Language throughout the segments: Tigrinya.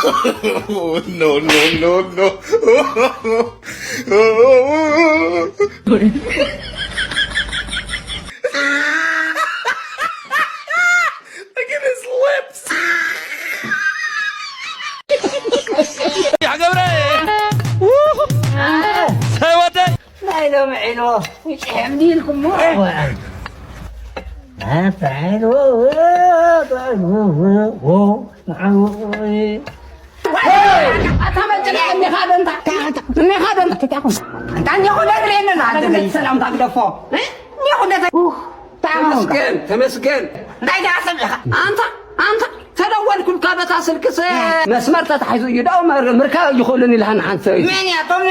Oh, no, no, no, no. Look at his lips. يا قبري. سوتي. ናይ ሎሚ ዒልዎ ውጭ ሕምዲ ኢልኩሞ። ኣታ ዒልዎ፣ ኣታ መጭን እኒኻ ደንታ፣ እኒኻ ደንታ ትታኹም። ኣንታ እኒኹ ነግሬኒ፣ ኣንተ ሰላምታ ግደፎ። እኒኹ ደንታ። ተመስገን፣ ተመስገን። እንታይ ደኣ ሰሚዕኻ? ኣንታ፣ ኣንታ፣ ተደወልኩልካ በታ ስልክስ መስመር ተታሒዙ እዩ። ደኣ ምር-፣ ምርካብ ኣይኽእሉን ኢልሃኒ ሓንቲ ሰበይቲ። መን እያ? እቶም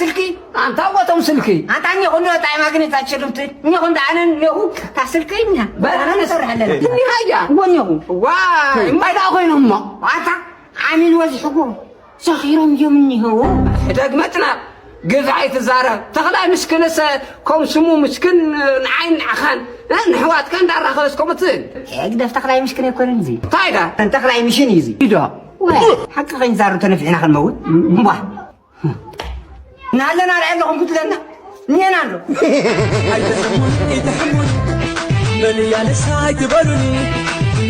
ስልኪ? ኣንታ እዎ እቶም ስልኪ። ኣንታ እኒኹ እንዶ ጣዕማ ግን እታ ችርምቲ። እኒኹ እንዶ ኣነ እኒኹ እታ ስልኪ እኛ። በላ ኣነ ንሰርሕ ኣለና። እኒኻ እያ። እዎ እኒኹ። ዋይ፣ እንታይ ደኣ ኮይኖም እሞ? ኣንታ ዓሚል ወዚሕዎ። ሰኺሮም እዮም እኒሀው። ሕደግ መጭናቕ፣ ግፍ ኣይትዛረብ። ተኽላይ ምስክንሰ ከም ስሙ ምስክን ንዓይን ንዓኻን፣ እ፣ ንሕዋትካ እንዳራኸበስ ከምኡ ትብል። ሕግደፍ ተኽላይ ምስክን ኣይኮነን እዚ። እንታይ ዳ? ተኽላይ ሚሽን እዩ እዚ። ኢዶ። ወይ፣ ሓቂ ከይንዛረብ ተነፊሕና ክንመውት? እምቧ። እናሃለና ርኣየ ኣለኹም ክትብለና? እኒኤና ኣሎ። ኣይትሕሙን፣ ኣይትሕሙን። መን ያነሳ ኣይትበሉኒ፣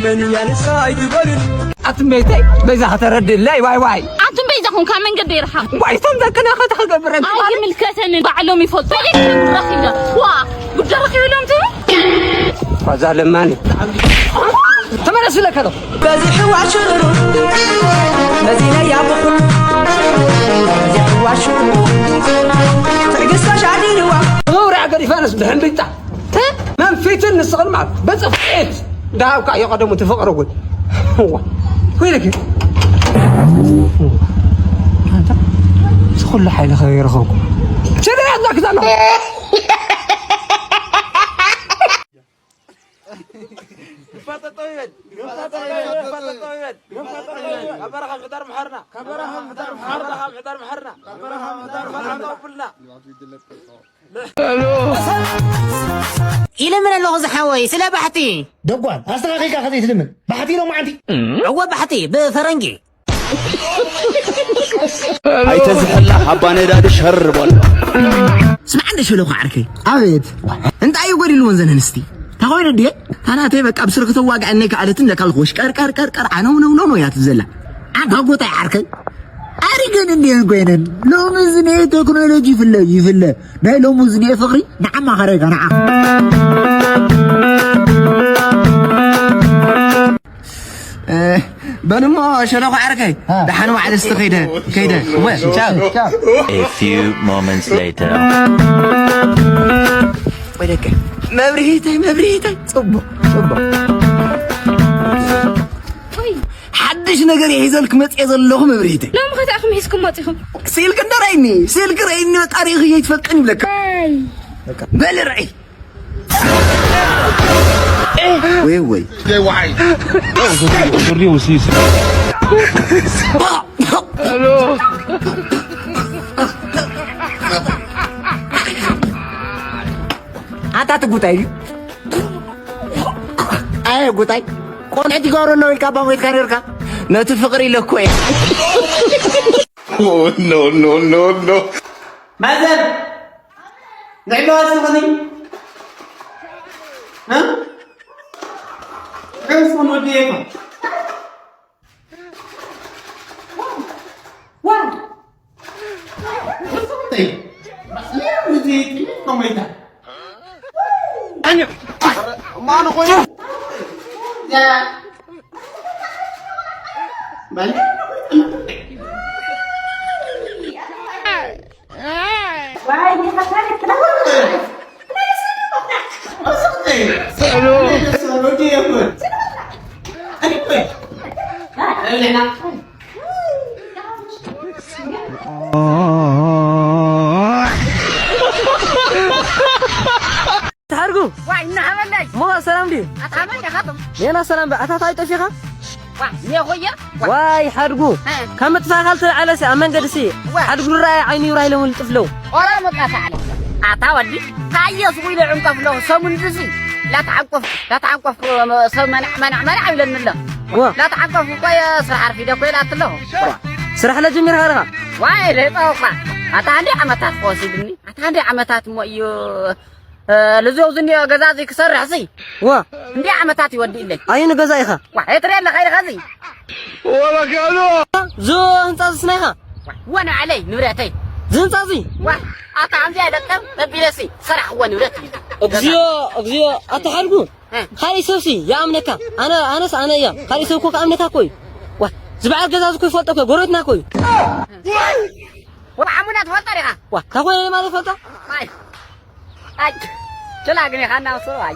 መን ያነሳ ኣይትበሉኒ። ኣቱም ቤተይ በይዛ ከተረድእለይ፣ ዋይ፣ ዋይ። ኣቱም በይዛኹም ካብ መንገደይ ርሓቕ። ዋይ፣ እቶም ደቅና ከ ተኸገብረን ኣይ፣ ትማሊ? ይምልከተንን፣ ባዕሎም ይፈልጡ። በየት ረኺብና? ዋ፣ ጉዳ ረኺብሎም ትብል? ፋዛ ለማኒ። ተመለስ ብለካ ኣለኹ። በዚሕዋ ሽሩሩ፣ በዚነያ ብኹ፣ በዚሕዋ ሽሩሩ፣ ትዕግስታ ሻዲድዋ። መውርያ ገዲፋንስ ብሕምቢጣ። ተ-፣ መንፊትን ንስኽን ማለት በጽፍዒት። ደሃብካ እዮ ቀደሙ ትፍቕሪ እውን። እዋ። ኮይነ ግን። ኣንታ፣ እዚ ኩሉ ሓይሊ ከበይ ረኸብኩ? ችግር ያዛ ክዛና። ግንባር ጠጠው ይበል። ግንባር ጠጠው ይበል። ግንባር ጠጠው ይበል። ካብ በረኻ ምሕዳር ምሓርና። ካብ በረኻ ምሕዳር ምሓርና። ካብ በረኻ ምሕዳር ምሓርና። ካብ በረኻ ምሕዳር ምሓርና። ኢልምን ኣለኹ ዝሓወይ፣ ስለ ባሕቲ። ደጓል፣ ኣስተኻኺልካ ከዘይትልምን። ባሕቲ ኢሎም መዓንቲ። እወ፣ ባሕቲ፣ ብፈረንጂ። ኣይተዝሕላ ኣባ ነዳዲ ሸር በሎ። ስማዕ እንደ ሸለኹ ዓርከይ። ኣቤት። እንታይ እዩ ጎዲልዎን ዘን ኣንስቲ? እንታይ ኮይኑ ድየ? ታናተይ በቃ ብስርክ ተዋግዐኒ ከኣለትን ለካልኩ ወሽ ቀር ቀር ቀር ቀር ዓነው ነው ነው ነው ያት ዘላ። ኣታ ጎታይ ዓርከይ። ኣሪገን እንዲየን ኮይነን። ሎሚ እዚ ናይ ቴክኖሎጂ ይፍለ ይፍለ። ናይ ሎሚ እዚ ናይ ፍቕሪ ንዓማ ኸረይካ ንዓ። እ፣ በልሞ ሸለኹ ዓርከይ፣ አ። ደሓን ዋዕል እስቲ ከይደ፣ ከይደ። እወ፣ ቻው። ቻው። A few moments later. ወይ ደቀ፣ መብርሂተይ፣ መብርሂተይ፣ ጽቡቕ፣ ጽቡቕ። ወይ። ሓድሽ ነገር እየ ሒዘልክ መጽየ ዘለኹ መብርሂተይ። ሎሚ ኸ እንታይ ኢኹም ሒዝኩም መጺኹም? ስልክ እንደ ረይኒ፣ ስልክ ረይኒ በቃ ሪእኺ እየ ይትፈልጥን ይብለካ። ኣይ። በል ርኣይ። ወይ ወይ። ኣታ ትጉታይ እዩ። ኣየ ጉታይ። ቆልዑት ይገብሩ ኣለዉ ኢልካ እባ ሞይትካ ነርካ። ነቲ ፍቕሪ ኢለ እኮ እየ። Oh, no, no, no, no. ማዘር፣ ንዕለዋ ዝኸኒ? እ? ዑፍ ወዲ እኮ። ዋ። ዋ። እዚ ከመይታ? ኣነ ማን ኮይኑ? ያ። በል። ተሓርጉ። ዋይ፣ እናሃበለይ። ሞ ሰላም ድዩ? ኣታ መን ኢኻ? ኔና ሰላም በ-፣ ኣታ ታይ ጠፊኻ? ዋ፣ ኔኹየ? ዋይ፣ ሓድጉ። እ። ካብ ምጥፋእካ ልተልዓለሲ ኣብ መንገድሲ ዋ። ሓድጉ ንረኣየ ዓይኑ ይብራህ ኢሎም ልጥፍለው። ኦራ መቃ ተዓለ። ኣታ ወዲ፣ ካየ ስጉ ኢለ ዕንቀፍለው፣ ሰሙን ድዚ። ላተዓንቆፍ፣ ላተዓንቆፍ፣ ሰብ መናዕ፣ መናዕ፣ መናዕ ይብለኒ ኣሎ። ዋ። ላተዓቀፉ እኮ እየ ስራሕ ኣርፊደ እኮ ኢላትሎ። ስራሕ ለጀሚርካ ኣለኻ? ዋይ ለይጠወኳ። ኣታ እንዲ ዓመታት ክወስድኒ ኣታ እንዲ ዓመታት እሞ እዩ። ልዘው ዝኒኦ ገዛ እዚ ክሰርሕ ሲ ዋ። እንዲ ዓመታት ይወድእለይ። ኣዩ ንገዛ ኢኻ? ዋ የትርየ ኣለኻ ኢልኻ እዚ? ዞ ህንፃ ዝስናይኻ? ወ ንዓለይ ንብረተይ። ዝህንፃ እዚ? ዋ ኣታ ከምዚ ኣይለቀም ተቢለሲ ሰራሕዎ ንብረት እዩ። እግዚኦ፣ እግዚኦ፣ ኣታ ሓድጉ። እ። ካሊእ ሰብሲ ይኣምነካ። ኣነ ኣነስ ኣነ እያ። ካሊእ ሰብ እኮ ክኣምነካ እኮ እዩ። ዋ ዝበዓል ገዛ እኮ ይፈልጦ እኮ ጎረቤትና እኮ እዩ። ወ ዓሙና ትፈልጦ ዲኻ? ዋ ታኾነ ማለት ፈልጦ? ኣይ ኣይ ችላ ግን ኢኻ እናወሰሩ ኣይ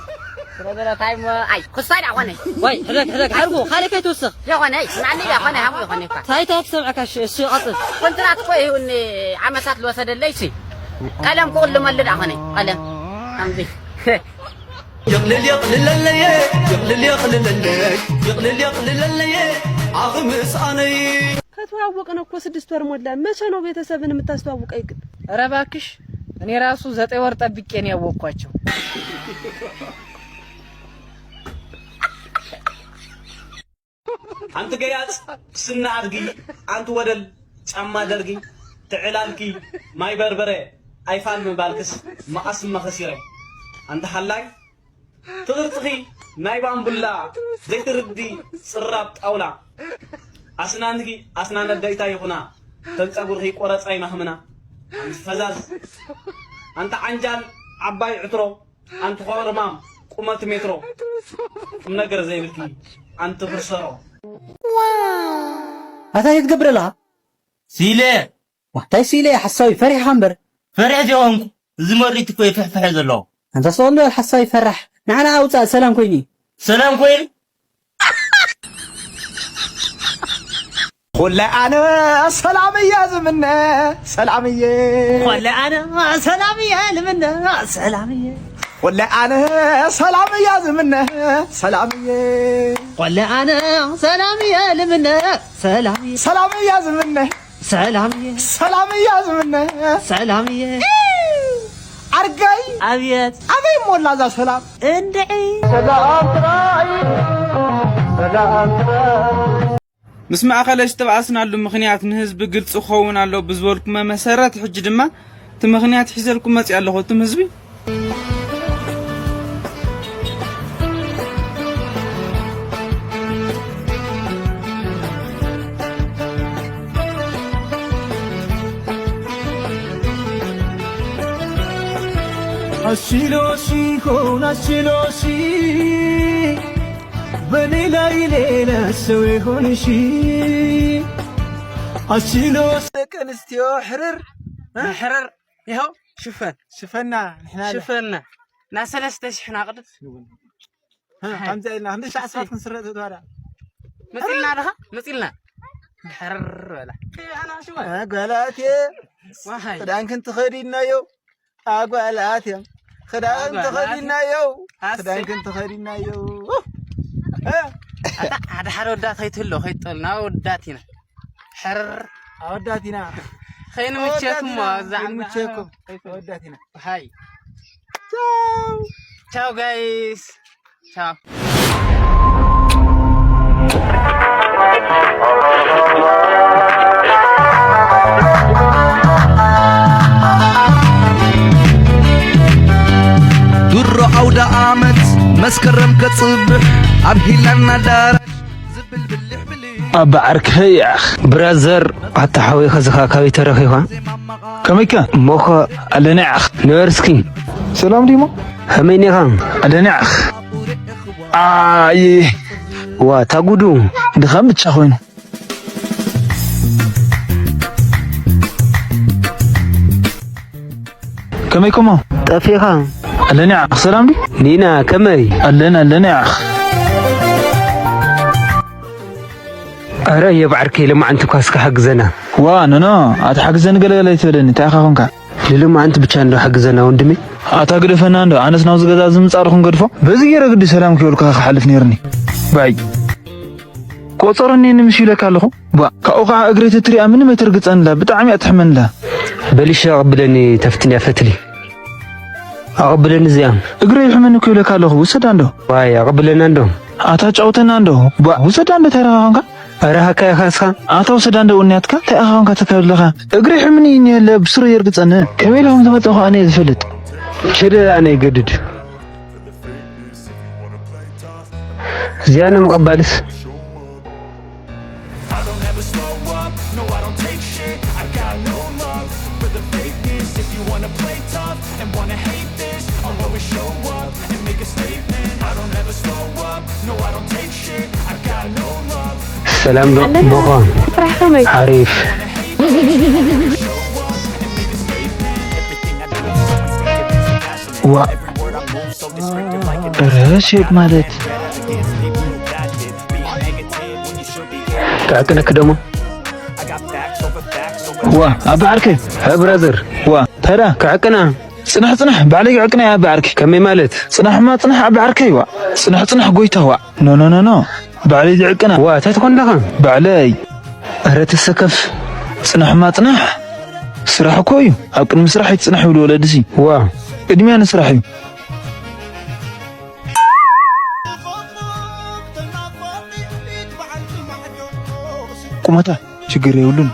ስለዘለታይ ሞ ኣይ ክሳይ ዳኾነ። ወይ ሕደግ ሕደግ ሓድጉ ካሊእ ከይትውስኽ። የኾነ ስማኒ የኾነ ሃሙ የኾነ እኳ። ታይታይ ክሰምዐካ እሺ እሺ ቀፅል። ኮንትራት እኮ ይሁን ዓመታት ልወሰደለይ ሲ ቀለም ክቕልመሉ ዳኾነ ቀለም ኣምዚ። የቕልል የቕልለለየ የቕልል የቕልለለይ የቕልል የቕልለለየ ኣኽምስ ኣነይ። ከተዋወቅን እኮ ስድስት ወር ሞላን። መቼ ነው ቤተሰብን የምታስተዋውቀኝ ግን? ኧረ እባክሽ እኔ ራሱ ዘጠኝ ወር ጠብቄ ነው ያወቅኳቸው። ኣንቲ ገያጽ ስና ኣድጊ ኣንቲ ወደል ጫማ ደርጊ ትዕላልኪ ማይ በርበረ ኣይፋል ምባልክስ መቐስ መኸሲረ ኣንቲ ሓላይ ትቕርጽኺ ናይ ባምቡላ ዘይትርዲ ጽራብ ጣውላ ኣስናንኪ ኣስናን ኣደይታ ይኹና ከም ጸጉርኺ ቆረጻ ይማህምና ኣንቲ ፈዛዝ ኣንቲ ዓንጃል ዓባይ ዕትሮ ኣንቲ ኮርማም ቁመት ሜትሮ ቁም ነገር ዘይብልኪ ኣንቲ ክርሰሮ። ኣታ እንታይ ትገብር ኣለኻ? ሲለ ዋ እንታይ ስኢለ እየ ሓሳዊ ፈሪሕኻ እምበር። ፈሪሕ ዘይኮንኩ እዚ መሪት እኮ ይፍሕፍሐ ዘሎ። ኣንታ ስቕ በል ሓሳዊ ፈራሕ ንዓና ኣውፃእ ሰላም ኮይኑ እዩ። ሰላም ኮይኑ ኾለ ኣነ ሰላም እየ ዝምነ ሰላምዬ። ኾለ ኣነ ሰላም እየ ልምነ ሰላምዬ። ኾለ ኣነ ሰላም እየ ዝምነ ሰላምዬ። ኾለ ኣነ ሰላም እየ ልምነ ሰላምዬ። ሰላም እየ ዝምነ ሰላምዬ። ሰላም እየ ዝምነ ሰላምዬ። ኣርጋይ ኣብየት ኣበይ ሞላ እዛ ሰላም እንድዒ። ሰላም ጥራይ ሰላም ጥራይ። ምስ ማእኸለይ ዝተባኣስናሉ ምኽንያት ንህዝቢ ግልፂ ክኸውን ኣለዎ ብዝበልኩሞ መሰረት፣ ሕጂ ድማ እቲ ምኽንያት ሒዘልኩም መፂአ ኣለኹ። እትም ህዝቢ ኣሽሎሺ ሆን ኣሽሎሺ በኔ ላይ ሌላ ሰው ይሆንሽ ኣሽሎ ደቂ ኣንስትዮ ሕርር ሕርር ይኸው ሽፈን ሽፈና ንሕና ለ- ሽፈና ና ሰለስተ ሽሕና ቅድም እ፣ ከምዚ ኢልና ክንዲ ሻዕ ሰባት ክንስረጥ ተዋዳ መፂልና ደኻ መፂልና ሕርር በላ ኣና ሽወ ጓላቴ ዋሃይ ክዳንክን ትኸዲናዮ ኣጓላት እዮም። ክዳን ኣጓላት። ተኸዲናዮ። ኣሰይ። ክዳን ግን ተኸዲናዮ። እ? ኣታ ሓደ ሓደ ወዳት ከይትህሎ ከይትጠልና ወዳት ኢና። ሕር ኣወዳት ኢና። ከይንምቸኩም ኣወዳት ኢና። እዛ ከይንምቸኩም። ኣወዳት ኢና። ሃይ። ቻው። ቻው ጋይስ። ቻው። ድሮ ኣውደ ኣመት መስከረም ከጽብሕ ኣብ ሂላና ዳራ ዝብል ብልሕ ብልሕ ኣባ ዓርከይ ያኽ። ብራዘር ኣታ ሓወይ ኸዝኻ ካበይ ተረኺኻ? ከመይከ? እሞኸ ኣለና ያኽ። ንበር እስኪ። ሰላም ዲሞ? ከመይ ኔኻ? ኣለና ያኽ። ኣይ ዋ ታጉዱ ድኻም ብቻ ኮይኑ። ከመይ ከሞ? ጠፊኻ? ኣለና ያኽ ሰላም ዲ? ኒና ከመይ? ኣለና ኣለና ያኽ። ኣረ የባዕርከይ ለማዓንቲ እኳ እስከ ሓግዘና። ዋ ኖኖ ኣታ ሓግዘኒ ገለገለ ኣይትበለኒ እንታይ ኢኻ ኮንካ? ልልማዓንቲ ብቻ እንዶ ሓግዘና ወንድሜ። ኣታ ግደፈና እንዶ ኣነስ ናብዚ ገዛ እዚ ምጻእ ዶ ክንገድፎ? በዚ ገይረ ግዲ ሰላም ክብልካ ክሓልፍ ነይርኒ። ባይ። ቆጸረኒ ንምሽ ኢለካ ኣለኹ። ባ ካብኡ ከዓ እግረይ ተትሪኣ ምንም ኣይተርግጸንላ ብጣዕሚ እያ ትሕመንላ። በሊሻ ኣቕብለኒ ተፍትንያ ፈትሊ ኣቕብለኒ እዚኣ። እግረይ ይሕመኒ እኮ ኢለካ ኣለኹ ውሰዳ እንዶ። ዋይ ኣቕብለና እንዶ። ኣታ ጫውተና እንዶ። ቧ፣ ውሰዳ እንዶ ተረኻ ኾንካ። ኧረ ሃካ ኢኻ እስኻ። ኣታ ውሰዳ እንዶ ውንያትካ፣ እንታይ ኢኻ ኾንካ ተካብለኻ? እግሪ ሕምኒ እኒሀለ ብስሩ የርግጸኒ። ከመይ ኢሎም ዝመጽኡ ኸኣ እየ ዝፈልጥ። ሽደ ኣነ ይገድድ። እዚኣ ንምቕባልስ? I don't ever slow up, no, I don't take shit. I got no love for the fakeness. If you wanna play tough and wanna hate this, I'll always show up and make a statement. I don't ever slow up, no, I don't take shit. I got no love. ሰላም ዶ ኣለና። ቦኻ? ስራሕ ከመይ? ሓሪፍ። Show up and make a statement. Everything I do is so instinctive, it's passionate. ዋ። Every word I move so descriptive, like an ኧረ ሴት ማለት። Against me, move that shit. Being negative when you should be. ክዕቅነክ ደሞ። ዋ፣ ኣባ ዓርከይ። ሀ ብራዘር። ዋ፣ ተዳ። ክዕቅና። ጽናሕ፣ ጽናሕ፣ ባዕለይ ክዕቅና እየ ኣባ ዓርከይ። ከመይ ማለት? ጽናሕማ ጽናሕ ኣባ ዓርከይ፣ ዋ። ጽናሕ፣ ጽናሕ ጎይታ፣ ዋ። ኖ፣ ኖ፣ ኖ፣ ኖ። ባዕለይ ዝዕቅና። ዋ፣ እንታይ ትኾን ኣለኻ? ባዕለይ። ኧረ ተሰከፍ። ጽናሕማ ጽናሕ። ስራሕ እኮ እዩ። ኣብ ቅድሚ ስራሕ ኣይትጽናሕ ይብሉ ወለድሲ። ዋ። ቅድሚያ ንስራሕ እዩ። ቁመታ ችግር የብሉን።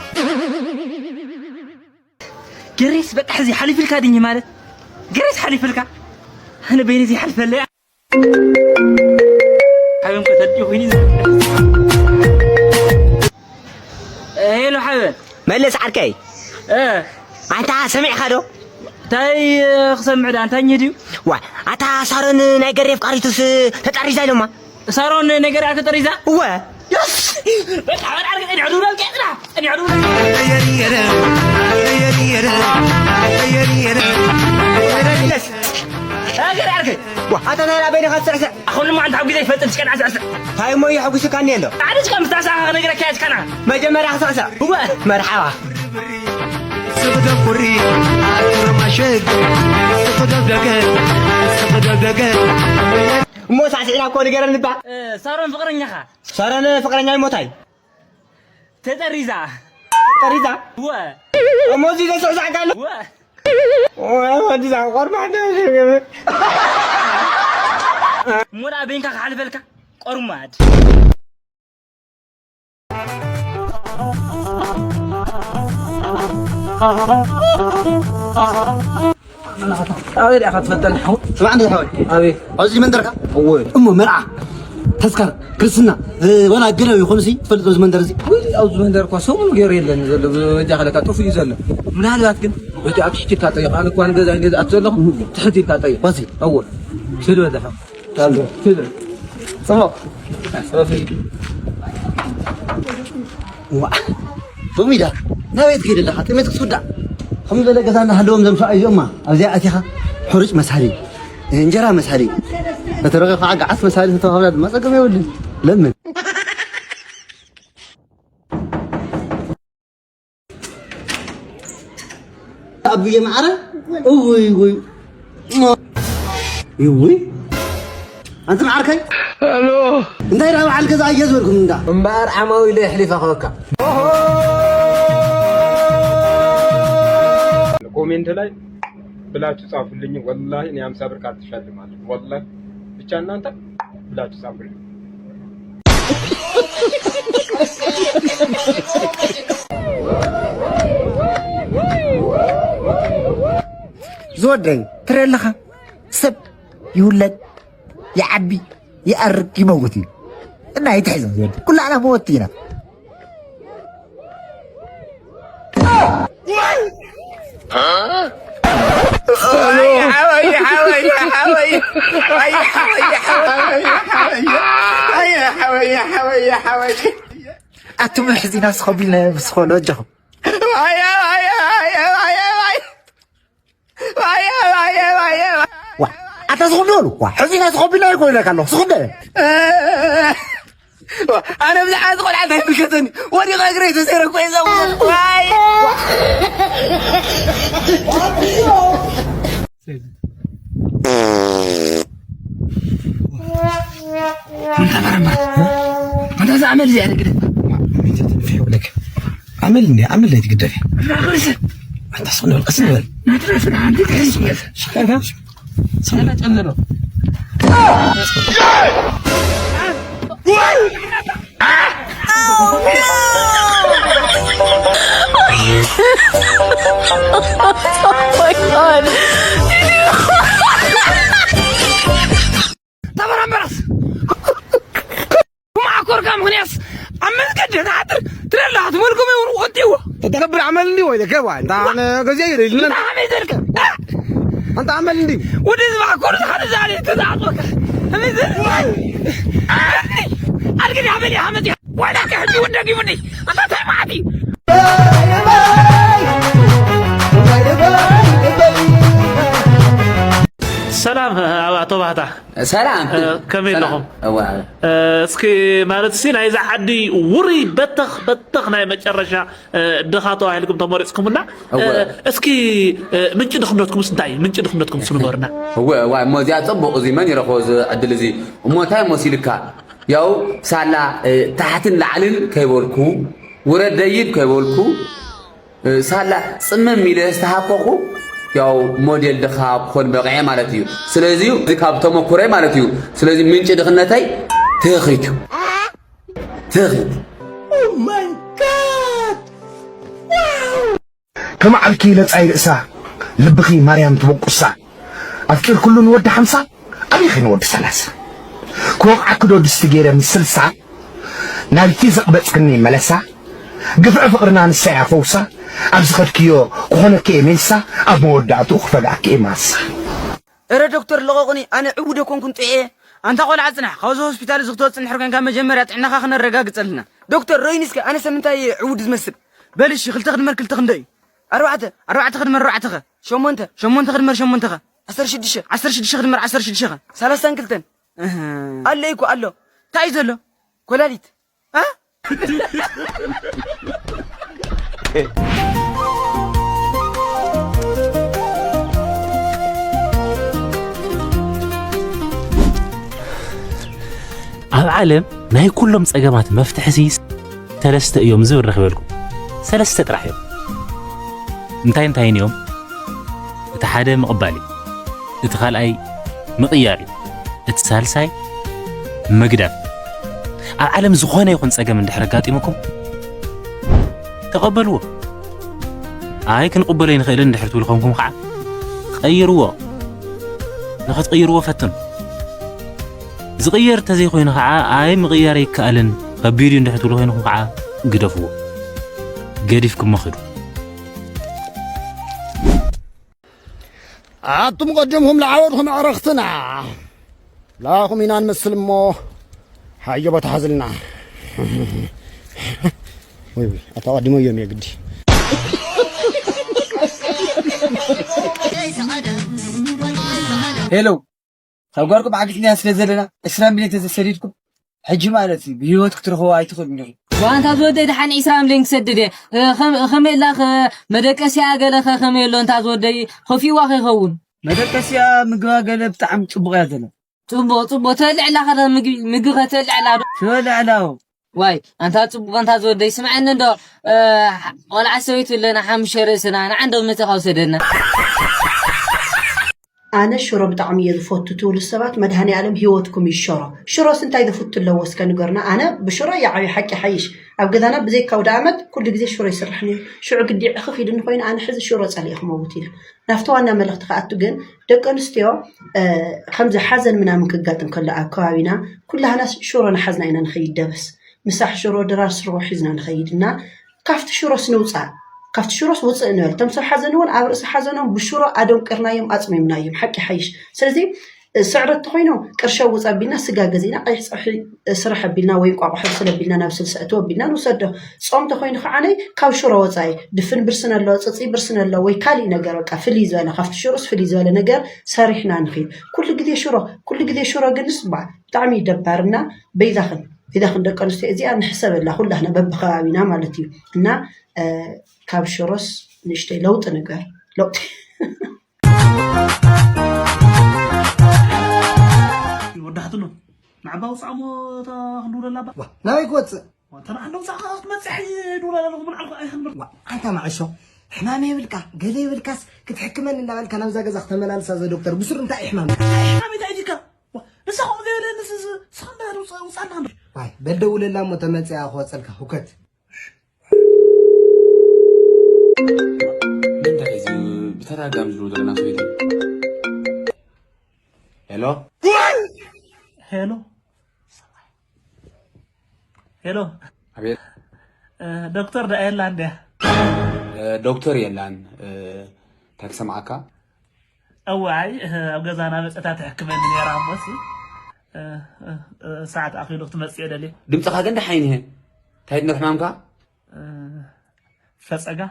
ግሬስ በቃ ሕዚ ሓሊፍልካ ድኝ ማለት ግሬስ ሓሊፍልካ ኣነ በይነ ዘይሓልፈለይ ሓበን ከተዲኡ ኮይኑ ሄሎ ሓበን መለስ ዓርከይ እ ኣንታ ሰሚዕካ ዶ እንታይ ክሰምዕ ዳ እንታይ ድዩ ዋ ኣታ ሳሮን ናይ ገሬ ኣፍቃሪቱስ ተጣሪዛ ኢሎማ ሳሮን ነገር ኣተ ጠሪዛ እወ በቃ በቃ ጸኒሑ ድብለል ቄጥና ጸኒሑ ድብለል ኣገር ኣርክ ኣታ ናይ ኣበይነኻ ትስዕስዕ ኣኹሉ ማዓንታ ኣብ ግዜ ይፈጥን ትሽቀን ኣስዕስዕ እንታይ እሞ እዩ ሕጉስካኒ ኣሎ ሓደ ሽቀን ምስተሳኻ ክነግረካ እያ ትከና መጀመርያ ክስዕስዕ እወ መርሓባ ስቕደም ቁሪ ኣትረማሸግ ስቕደም ደገ ስቕደም ደገ እሞ ሳዕስዒና እኮ ንገረኒ እባ ሳሮን ፍቕረኛኻ ሳሮን ፍቕረኛ ይሞታይ ተጠሪዛ ተጠሪዛ ወ እሞ እዚ ዘስዕሳዕካ ኣሎ ወ ወ ወዲ ዛ ቆርማ እንደ እሞ ደኣ በይንካ ክሓልፈልካ ቆርማድ ኣበይ ዲኻ ትፈልጠኒ ሓው? ስማዕ እንደ ሓወይ። ኣበይ? ኣብዚ መንደርካ? እወ። እሞ መርዓ፣ ተስካር፣ ክርስትና፣ እ፣ ወላ ገለ ይኹን ሲ ትፈልጥ ኣብዚ መንደር እዚ? ውይ፣ ኣብዚ መንደር እኮ ሰሙን ገይሩ የለን ዘሎ፣ በጃ ከለካ ጥፉእ እዩ ዘሎ። ምናልባት ግን በጃ ኣብ ትሕቲ ኢልካ ጠይቕ። ኣነ እኮ ንገዛ ገዛ ኣት ዘለኹ ትሕቲ ኢልካ ጠይቕ። ባሲ? እወ። ስለ በዛ ሓው። ጽቡቕ። ዋ፣ ሎሚ ዳ ናበይ ትከይድ ኣለኻ? ጥሜት ክትውዳእ። ከም ዝበለ ገዛ እናሃለዎም ዘምስዋ እዚኦማ ኣብዚኣ ኣቲኻ ሕሩጭ መሳሊ፣ እንጀራ መሳሊ፣ በተረፈ ከዓ ገዓት መሳሊ ተተባብላ ድማ ጸገም የብሉን። ለምን? ኣቡየ ማዕረ እውይ ውይ እውይ ኣንቲ ማዓርከይ ኣሎ እንታይ ዳ በዓል ገዛ እየ ዝበልኩም እንዳ እምበኣር ዓማዊለ የሕሊፈ ክበካ ኮሜንት ላይ ብላችሁ ጻፉልኝ። ወላሂ እኔ ሀምሳ ብር ካርድ እሸልማለሁ። ወላሂ ብቻ እናንተ ብላችሁ ጻፉልኝ። ዝወደይ ትርኢ ኣለኻ ሰብ ይውለድ ይዓቢ ይኣርግ ይመውት እዩ እና ይትሕዞ ዝወደይ ኩላዕና መወት ኢና ኣቱም ሕዚና ስኸቢልና ስኸሉ ኣጆኹም ኣታ ስኹም በሉ ሕዚና ስኸቢልና ይኮ ኢለካ ኣለኹ ስኹም በለ ኣነ ብዛዕባ እዚ ቆልዓ እንታይ ይምልከተኒ ወዲቐ እግረይ ተሰይረ እኮ እየ ዘቑ ኣመል እንዲ ኣመል ናይ ትግደፍ ኣታ ስኹም በል ቀስ በል ናትረፍና ሓንቲ ትሕዝ ሽካካ ሰላ ጨምሮ Oh my god. ተበራምበራስ ማዕኮርካ ምኽንያስ ኣብ መስገድ ተሓጥር ትረላ ትመልኩም ይውን ወንቲዎ ተተገብር ዓመል እንዲ ወይ ደከባ እንታ ኣነ ገዜ ይርልና ኣመይ ዘልከ ኣንታ ዓመል እንዲ ወደ ዝባዕኮር ዝሓደ ዛሬ ተዛዕጦከ ኣመይ ዘልከ ኣርግድ ኣመል ሓመት ዋላ ከሕጂ ወደጊሙኒ ኣታ ተማዕቲ ሰላም ኣቶ ባህታ ሰላም ከመይ ኣለኹም? እስኪ ማለት ሲ ናይዛ ዓዲ ውሩይ በተኽ በተኽ ናይ መጨረሻ ድኻ ተባሂልኩም ተመሪፅኩምና። እስኪ ምንጪ ድኽነትኩምስ እንታይ እዩ? ምንጪ ድኽነትኩም ስ ንገሩና። እወ እዋ እሞ እዚኣ ፅቡቕ እዚ መን ይረኽቦ እዚ ዕድል እዚ እሞ እንታይ እሞ ሲልካ ያው ሳላ ታሕትን ላዕልን ከይበልኩ ውረድ ደይብ ከይበልኩ ሳላ ፅምም ኢለ ዝተሃኮኹ ያው ሞዴል ድኻ ክኾን በቕዐ ማለት እዩ። ስለዚ እዚ ካብ ተመኩረይ ማለት እዩ። ስለዚ ምንጪ ድኽነተይ ትህኺት እዩ። ትህኺት ከም ዓርኪ ለጻይ ርእሳ ልብኺ ማርያም ትበቁሳ ኣፍቂርኩሉ ንወዲ ሓምሳ ኣበይኺ ንወዲ ሰላሳ ክወቕዓኪ ዶ ድስቲ ገይረ ምስ ስልሳ ናብቲ ዘቕበጽክኒ መለሳ ግፍዒ ፍቕርና ንሳ እያ ፈውሳ ኣብ ዝኸድክዮ ክኾነኪ እየ ሜልሳ ኣብ መወዳእትኡ ክፈግኣኪ እየ ማሳ እረ ዶክተር ለቐቑኒ ኣነ ዕውድ ኣይኮንኩን ጥዑየ ኣንታ ቆልዓ ጽናሕ ካብዚ ሆስፒታል እዚ ክትወጽእ እንድሕር ኮንካ መጀመርያ ጥዕናኻ ክነረጋግጸልና ዶክተር ረይኒ እስከ ኣነሰ ምንታይ እየ ዕውድ ዝመስል በል እሺ ክልተ ክድመር ክልተ ክንደይ እዩ ኣርባዕተ ኣርባዕተ ክድመር ኣርባዕተ ኸ ሸሞንተ ሸሞንተ ክድመር ሸሞንተ ኸ ዓሰርተ ሽዱሽተ ዓሰርተ ሽዱሽተ ክድመር ዓሰርተ ሽዱሽተ ኸ ሰላሳን ክልተን ኣሎ እኮ ኣሎ እንታይ እዩ ዘሎ ኮላሊት ኣብ ዓለም ናይ ኩሎም ጸገማት መፍትሒ ሲ ሰለስተ እዮም ዝብል ረኺበልኩም። ሰለስተ ጥራሕ እዮም። እንታይ እንታይን እዮም? እቲ ሓደ ምቕባል እዩ። እቲ ካልኣይ ምቕያር እዩ። እቲ ሳልሳይ ምግዳፍ። ኣብ ዓለም ዝኾነ ይኹን ጸገም እንድሕር ኣጋጢሙኩም ተቐበልዎ። ኣይ ክንቕበሎ ኣይንኽእልን እንድሕር ትብሉ ኮንኩም ከዓ ቀይርዎ። ንኽትቕይርዎ ፈትኑ። ዝቕየር እንተዘይኮይኑ ከዓ ኣይ ምቕያር ኣይከኣልን ከቢድ እዩ እንድሕር ትብሉ ኮይንኩም ከዓ ግደፍዎ። ገዲፍኩሞ ኽዱ። ኣቱም ቀዲምኩም ለዓወድኹም ኣዕረኽትና ላኹም ኢና ንመስል እሞ ሓዮ ቦታ ሓዝልና ወይ ወይ ኣታ ቀዲሞ እዮም የግዲ ሄሎ ካብ ጓርኩም ዓጊትና ስለ ዘለና ዕስራ ሚልዮን ተዘሰዲድኩም ሕጂ ማለት እዩ ብህይወት ክትረኽቦ ኣይትኽእሉን ኢኹም። ዋንታ ዝወደይ ደሓን ዒስራ ሚልዮን ክሰድድ እየ። ኸመይ ኣላ ኸ መደቀስያ ገለ ኸ ኸመይ ኣሎ እንታ ዝወደይ ኸፊዋ ኸይኸውን። መደቀስያ ምግባ ገለ ብጣዕሚ ጽቡቕ እያ ዘለ። ጽቡቕ ጽቡቕ ተልዕላ ኸ ምግቢ ምግቢ ኸተልዕላ ዶ። ትበልዕላ ዶ። ዋይ ኣንታ ጽቡቕ ኣንታ ዝወደይ ስምዐኒ እንዶ ቆልዓ ሰበይቱ ኣለና ሓሙሽተ ርእስና ንዓ እንዶ መጺኻ ውሰደና። ኣነ ሽሮ ብጣዕሚ እየ ዝፈቱ ትብሉ ሰባት መድሃኒኣለም ሂወትኩም እዩ ሸሮ ሽሮስ እንታይ ዝፍቱ ኣለዎ እስከ ንገሩና ኣነ ብሽሮ እየ ዓብየ ሓቂ ይሓይሽ ኣብ ገዛና ብዘይካ ኣውደኣመት ኩሉ ግዜ ሽሮ ይስራሕ ነይሩ ሽዑ ግዲ ዕኽኽ ኢሉኒ ኮይኑ ኣነ ሕዚ ሽሮ ጸሊኤ ክመውት ኢለ ናብቲ ዋና መልእኽቲ ክኣቱ ግን ደቂ ኣንስትዮ ከምዚ ሓዘን ምናምን ክጋጥም ከሎ ኣብ ከባቢና ኩላህናስ ሽሮ ናሓዝና ኢና ንኸይድ ደበስ ምሳሕ ሽሮ ድራር ስርቦ ሒዝና ንኸይድ እና ካብቲ ሽሮስ ንውፃእ ካብቲ ሽሮስ ውፅእ ንበል እቶም ሰብ ሓዘን እውን ኣብ ርእሲ ሓዘኖም ብሽሮ ኣደንቂርናዮም ኣፅሚምናዮም ሓቂ ሓይሽ ስለዚ ስዕረት ተኮይኑ ቅርሺ ኣውፅ ኣቢልና ስጋ ገዚእና ቀይሕ ፀብሒ ስራሕ ኣቢልና ወይ እንቋቑሖ ብስል ኣቢልና ናብ ስልሲ እትው ኣቢልና ንውሰዶ ፆም ተኮይኑ ከዓ ናይ ካብ ሽሮ ወፃኢ ድፍን ብርስን ኣሎ ፅፅይ ብርስን ኣሎ ወይ ካሊእ ነገር በቃ ፍልይ ዝበለ ካብቲ ሽሮስ ፍልይ ዝበለ ነገር ሰሪሕና ንክድ ኩሉ ግዜ ሽሮ ኩሉ ግዜ ሽሮ ግንስ ባ ብጣዕሚ ደባርና በይዛክን በይዛክን ደቂ ኣንስትዮ እዚኣ ንሕሰበላ ኩላህና በብከባቢና ማለት እዩ እና ካብ ሽሮስ ንእሽተይ ለውጢ ነገር ለውጢ ወዳሕትሎ ንዓባ ውፃእሞ እታ ክንድውለላ ባ ናበይ ክወፅእ ተራ እንደ ውፃእ ከዓ ክትመፅሕ ይድውለላ ኣለኹ ምልዓልኩ ኣይክንብር ኣንታ ማዕሾ ሕማም የብልካ ገለ የብልካስ ክትሕክመኒ እንዳበልካ ናብዛ ገዛ ክተመላልሳ ዘ ዶክተር ብሱር እንታይ እዩ ሕማም ሕማም እንታይ ዲካ ንሳ ከምኡ ዘይበለ ንስኻ እንዳ ውፃእና በል ደውለላ እሞ ተመጽያ ክወጸልካ። ሁከት። እንታይ እዚ ብተራጋም ዝብሉ ዘለና ሰበይቲ? ሄሎ። ሄሎ፣ ሄሎ። ኣቤት። ዶክተር ዳኤላ እንድያ? ዶክተር የላን። እንታይ ክሰምዓካ? እዋይ፣ ኣብ ገዛና መፀታ ትሕክመኒ ነይራ እሞሲ፣ ሰዓት ኣኺሉ ክትመፅእ ደልየ። ድምፅኻ ግን ደሓይንሀ። እንታይ ድነር ሕማምካ? ፈፀጋ።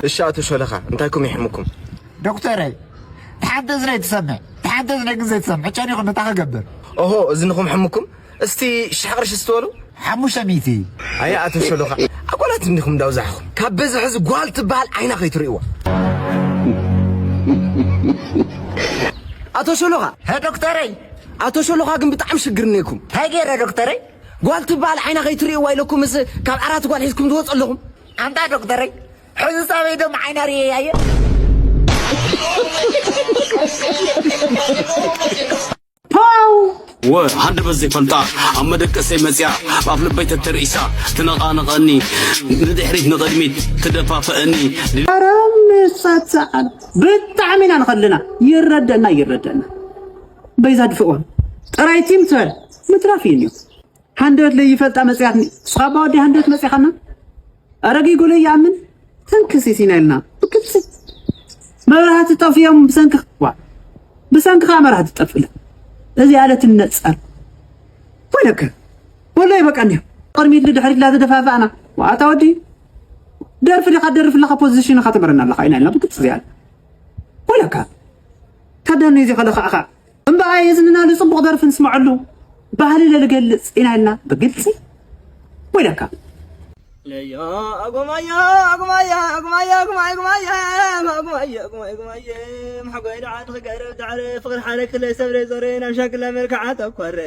እሺ ኣቶ ሸለኻ፣ እንታይ ኮም ይሕምኩም? ዶክተረይ፣ ተሓንተ ዝነይ ትሰምዕ፣ ተሓንተ ዝነይ ግን ዘይትሰምዕ፣ ጨኒኹ እንታይ ክገብር? ኦሆ፣ እዝንኹም ሕምኩም? እስቲ ሽሕ ቅርሺ ስትበሉ? ሓሙሽተ ሚእቲ። ኣየ ኣቶ ሸሎኻ፣ ኣጓላት እንዲኹም እንዳውዛሕኹም። ካብ በዝሒ እዚ ጓል ትበሃል ዓይና ከይትርእይዋ። ኣቶ ሸሎኻ፣ ሀ ዶክተረይ፣ ኣቶ ሸሎኻ ግን ብጣዕሚ ሽግር እኒኩም። እንታይ ገይረ ዶክተረይ? ጓል ትበሃል ዓይና ከይትርእይዋ ኢለኩምስ ካብ ዓራት ጓል ሒዝኩም ትወፁ ኣለኹም። ኣንታ ዶክተረይ፣ ሕዚ ሳበይ ደም ዓይና ርእየያ እየ። ፓው! ወ ሃንደበት ዘይፈልጣ ኣብ መደቀሰይ መጽያ ኣብ ኣፍ ልበይ ተተርኢሳ ትነቓነቐኒ ንድሕሪት ንቕድሚት ትደፋፍኣኒ። ኣረ ምሳት ሰዓል ብጣዕሚ ኢና ንኸልና ይረደና ይረደና በይዛ ድፍኦ ጥራይ ቲም ትበል ምትራፍ እዩ እንዮ ሃንደበት ለይፈልጣ መጽያትኒ ስኻባ ወዲ ሃንደበት መጽያኻና ኣረጊ ጎለይ ይኣምን ተንክሲስ ኢና ኢልና ብግልጺ መብራህቲ ጠፊኦም ብሰንኪ ዋ ብሰንኪ ከዓ መብራህቲ ትጠፍእላ እዚ ኣለ ትነጸር ወይለከ ወላሂ በቃ እንዲያ ቅድሚት ልድሕሪት ላተደፋፋእና ዋኣታ ወዲ ደርፊ ዲኻ ደርፊ ኣለኻ ፖዚሽን ኢኻ ትመረና ኣለኻ ኢና ኢልና ብግልፂ እዚኣ ወይለካ ታዳኑ እዚ ከለኻ እኻ እምበኣር የዝንና ንፅቡቕ ደርፊ ንስምዐሉ ባህሊ ለልገልፅ ኢና ኢልና ብግልፂ ወይለካ ለዮ ኣጉማዮ ኣጉማዮ ኣጉማዮ ኣጉማዮ ኣጉማዮ ኣጉማዮ ኣጉማዮ ኣጉማዮ ኣጉማዮ ኣጉማዮ ምሕጎይ ደዓ ትኽገረብ ዳዕረ ፍቕሪ ሓደ ክለ ሰብረ ዞረ ናብ ሻክላ መልክዓ ተኮረ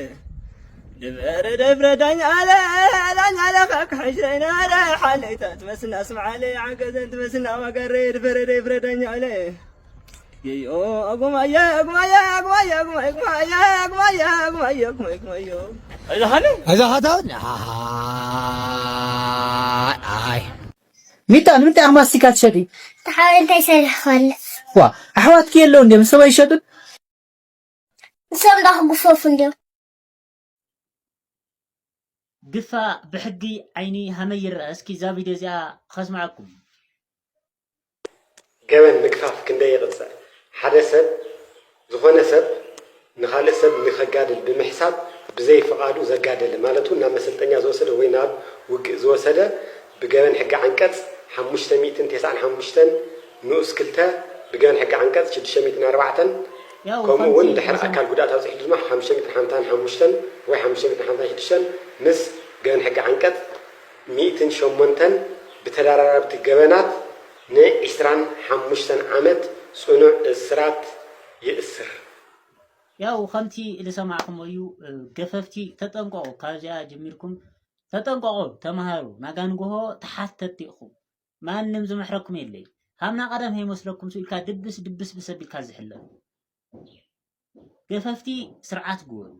ድበረ ደፍረ ዳኛ ኣለ ዳኛ ኣለ ካብ ክሕሽረ ናረ ሓለይታ ትመስልና ስምዓለ ዓገዘን ትመስልና ማጋረ ድፈረ ደፍረ ዳኛ ኣለ ሚጣ ንምንታይ ኢኻ ማስቲካ ትሸጢ? ተሓው እንታይ ሰሪሕ ክበልዕ? ዋ ኣሕዋትኪ የለውን ድዮም ሰብኣይ ይሸጡን? ንሶም ዶ ክግፈፉ እንድዮም? ግፋ ብሕጊ ዓይኒ ሃመይ ይረኣ እስኪ እዛ ቪድዮ እዚኣ ከስምዓኩም። ገበን ምግፋፍ ክንደይ ይቕፅዕ? ሓደ ሰብ ዝኾነ ሰብ ንኻልእ ሰብ ንኸጋድል ብምሕሳብ ብዘይ ፍቓዱ ዘጋደለ ማለት እውን ናብ መሰልጠኛ ዝወሰደ ወይ ናብ ውግእ ዝወሰደ ብገበን ሕጊ ዓንቀፅ ሓሙሽተ ሚእትን ተስዓን ሓሙሽተን ንኡስ ክልተ ብገበን ሕጊ ዓንቀፅ ሽዱሽተ ሚእትን ኣርባዕተን ከምኡ እውን ድሕሪ ኣካል ጉድኣት ኣብፅሑ ድማ ሓሙሽተ ሚእትን ሓምሳን ሓሙሽተን ወይ ሓሙሽተ ሚእትን ሓምሳን ሽዱሽተን ምስ ገበን ሕጊ ዓንቀፅ ሚእትን ሸሞንተን ብተደራረብቲ ገበናት ንዒስራን ሓሙሽተን ዓመት ፅኑዕ እስራት ይእስር። ያው ከምቲ ዝሰማዕኹሞ እዩ ገፈፍቲ ተጠንቀቑ ካብዚኣ ጀሚርኩም ተጠንቀቑ ተምሃሩ ናጋንግሆ ተሓተቲ ኢኹም ማንም ዝምሕረኩም የለይ ሃምና ቀደም ከይመስለኩም ኢልካ ድብስ ድብስ ብሰቢልካ ዝሕለፍ ገፈፍቲ ስርዓት ግበሩ